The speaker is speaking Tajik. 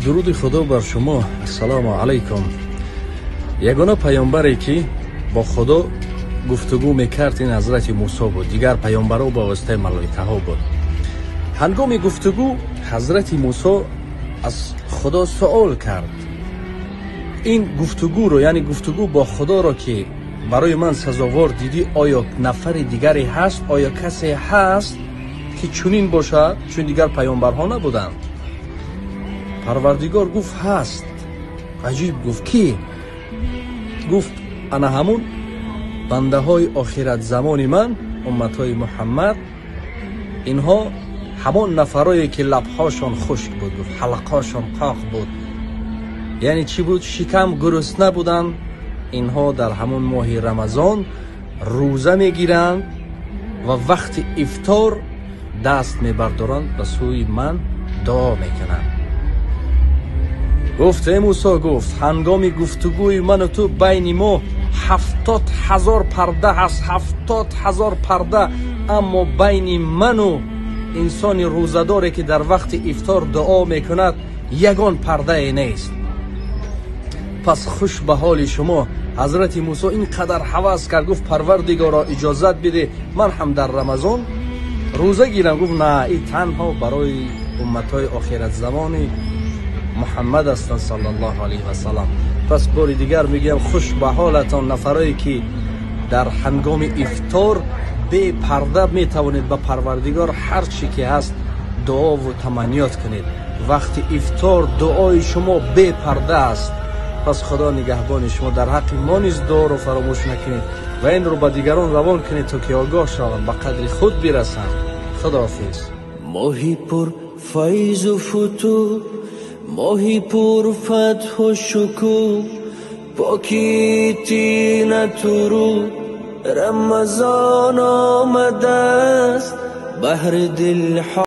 Дуруди Худо бар шумо. Ассалому алайкум. Ягона паёмбаре ки бо Худо гуфтугӯ мекард ин Ҳазрати Мусо буд. Дигар паёмбарҳо ба воситаи малоикаҳо буд. Ҳангоми гуфтугӯ Ҳазрати Мусо аз Худо суол кард. Ин гуфтугӯро, яъне гуфтугӯ бо Худоро ки барои ман сазовор дидӣ, оё нафари дигаре ҳаст? Оё касе ҳаст ки чунин бошад? Чун дигар паёмбарҳо набуданд. Парвардигор гуфт ҳаст. Аҷиб, гуфт кӣ? Гуфт ана ҳамун бандаҳои охират замони ман, умматҳои Муҳаммад, инҳо ҳамон нафарое ки лабҳошон хушк буд, гуфт ҳалқашон қоқ буд, яъне чӣ буд? Шикам гурусна буданд. Инҳо дар ҳамон моҳи Рамазон рӯза мегиранд ва вақти ифтор даст мебардоранд ба сӯи ман дуо мекунанд. Гуфт эй Мусо, гуфт ҳангоми гуфтугӯи ман ва ту байни мо 70,000 парда ҳаст, 70,000 парда, аммо байни ману инсони рӯзадоре ки дар вақти ифтор дуо мекунад ягон пардае нест. Пас хуш ба ҳоли шумо. Ҳазрати Мусо ин қадар ҳавас кард, гуфт Парвардигоро иҷозат биде ман ҳам дар Рамазон рӯза гирам. Гуфт на, ин танҳо барои умматҳои охиратзамони Муҳаммад ҳастанд саллаллоҳу алайҳи васаллам. Пас бори дигар мегӯям хуш ба ҳолатон нафарое ки дар ҳангоми ифтор бепарда метавонед ба Парвардигор ҳар чӣ ки ҳаст дуову таманниёт кунед. Вақти ифтор дуои шумо бепарда аст. Пас Худо нигаҳбони шумо. Дар ҳаққи мо низ дуоро фаромӯш накунед ва инро ба дигарон равон кунед то ки огоҳ шаванд, ба қадри худ бирасанд. Худоҳофиз. Моҳи пур файзу футуҳ, моҳи пур фатҳу шукӯҳ, покии тинату рӯҳ, Рамазон омадааст баҳри дилҳо.